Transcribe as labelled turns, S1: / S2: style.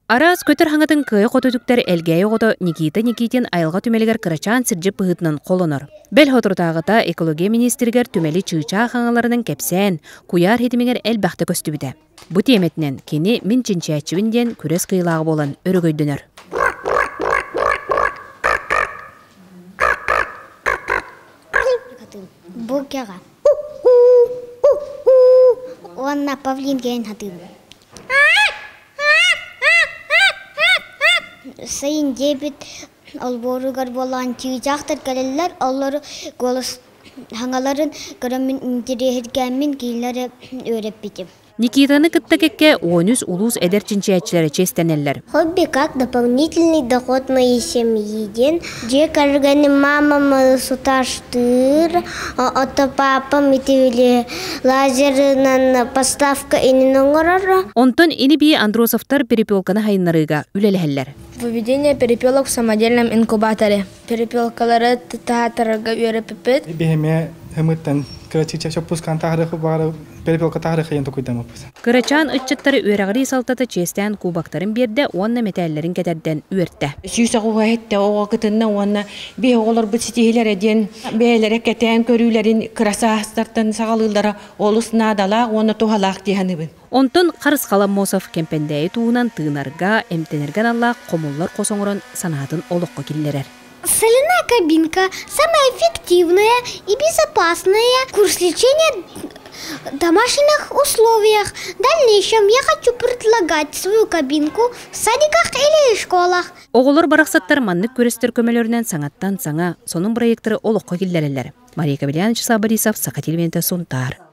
S1: Араас көтөр хаҥатын кыайа хотутуктар Элгээйи оҕото Никита Никитин айылҕа түмэлигэр кырачаан сирдьит быһыытынан холонор. Бэл соторутааҕыта экология миниистиригэр түмэли чыычаах хаҥаларынан кэпсээн, куйаар ситимигэр элбэхтэ көстүбүтэ. Бу тиэмэтинэн кини «Мин чинчээччибин» диэн күрэс кыайыылааҕа буолан өрөгөйдөнөр.
S2: Бу кэҕэ уонна павлин кэлин хатыыбын. Сайын диэбит олбуоругар буолан чыычаахтар кэлэллэр, олору голос хаҥаларын көрөммүн интириэһиргээммин кинилэри үөрэппитим.
S1: Никитаны кытта кэккэ 13 улуус эдэр чинчийээччилэрэ чиэстэнэллэр.
S2: Хобби как дополнительный доход моей семьи диэн дьиэ кэргэним мамам суташтыыр, ото папам ити лазерынан поставка инин оҥорор.
S1: Онтон ини-бии Андросовтар перепелканы хайыннарыыга үлэлэһэллэр.
S3: Выведение перепелок в самодельном инкубаторе. Перепелкалары таһаатарарга үөрэппиппит.
S4: Биһиме хымыттан кырачыча чоппускан таһарыхы баҕара перепелка таһарыхы токуйдамыппыт.
S1: Кырачаан ыччаттары үөрэҕирии салтата чиэстээн кубоктарын биэрдэ уонна мэтээллэрин кэтэрдэн үөртэ.
S5: 197 оҕо кытынна уонна биһи оҕолорбут ситиһилэрэ диэн бэйэлэрэ кэтээн көрүүлэрин кыра саастартан саҕалыыллара олус наадалаах уонна туһалаах дии саныыбын.
S1: Онтон Харысхал Аммосов Кэмпэндээйи туһунан тыынарга, эмтэнэргэ аналлаах хомуллар хос оҥорон санаатын олоххо киллэрэр.
S2: Соляная кабинка самая эффективная и безопасная курс лечения в домашних условиях. В дальнейшем я хочу предлагать свою кабинку в садиках или школах.
S1: Оҕолор барахсаттар маннык күрэстэр көмөлөрүнэн саҥаттан саҥа сонун проекторы олоххо киллэрэллэр. Мария Кабельянович Борисов, Саха телевидениетэ Сунтаар.